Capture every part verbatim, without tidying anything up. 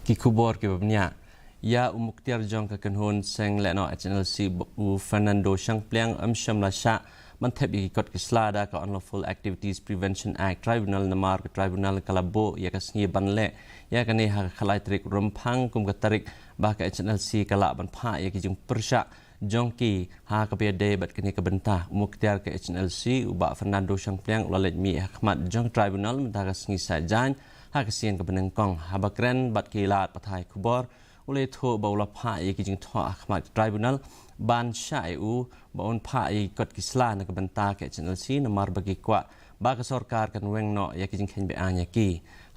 Ki khubor kiba bniah. Ïa u muktiar jong ka kynhun seng lehnoh H N L C u Fernando Shangpliang ym shym la shah ban thep ïa ki kot ki sla da ka Unlawful Activities Prevention Act Tribunal namar ka tribunal ka la buh ïa ka sngi ban leh ïa kane ha ka khatlai tarik Rymphang kum ka tarik ba ka H N L C ka lah ban phah ïa ki jingpyrshah jong ki ha kaba ïadei bad kane ka bynta. U muktiar ka H N L C u Bah Fernando Shangpliang u la leit mih ha khmat jong ka tribunal mynta ka sngi Saitjaiñ ha ka sien kaba nyngkong. Haba kren bad ki lad pathai khubor u la ïathuh ba u la phah ïa ki jingthoh ha khmat ka tribunal ban shah ïa u ba un phah ïa ki kot ki sla na ka bynta ka H N L C namar ba ki kwah ba ka sorkar kan weng noh ïa ki jingkheiñ be-aiñ ïa ki.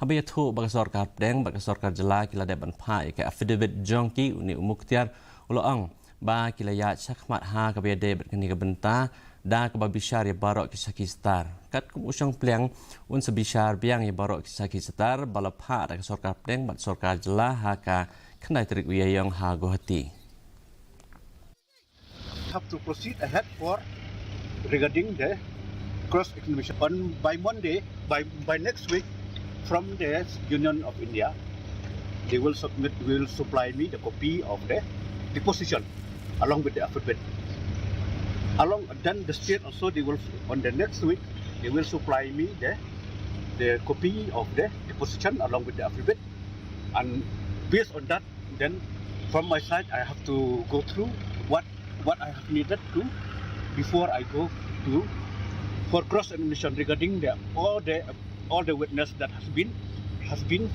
Haba ïathuh ba ka sorkar pdeng bad ka sorkar jylla ki la dep ban phah ïa ka affidavit jong ki, une u muktiar u la ong ba ki la ïaid shakhmat ha kaba ïadei bad kane ka bynta da kaba bishar ïa baroh ki sakhi sitar. Katkum u Shangpliang, un sa bishar biang ïa baroh ki sakhi sitar ba la phah da ka sorkar pdeng bad sorkar jylla ha ka khyndai tarik u Ïaïong ha Guwahati. Have to proceed ahead for regarding the cross examination. On by Monday, by by next week, from the Union of India, they will submit, will supply me the copy of the deposition along with the affidavit. Along then the state also, they will, on the next week, they will supply me the the copy of the deposition along with the affidavit, and based on that, then from my side, I have to go through what what I have needed to before I go to for cross examination regarding the all the all the witness that has been has been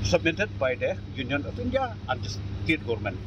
submitted by the Union of India and the state government.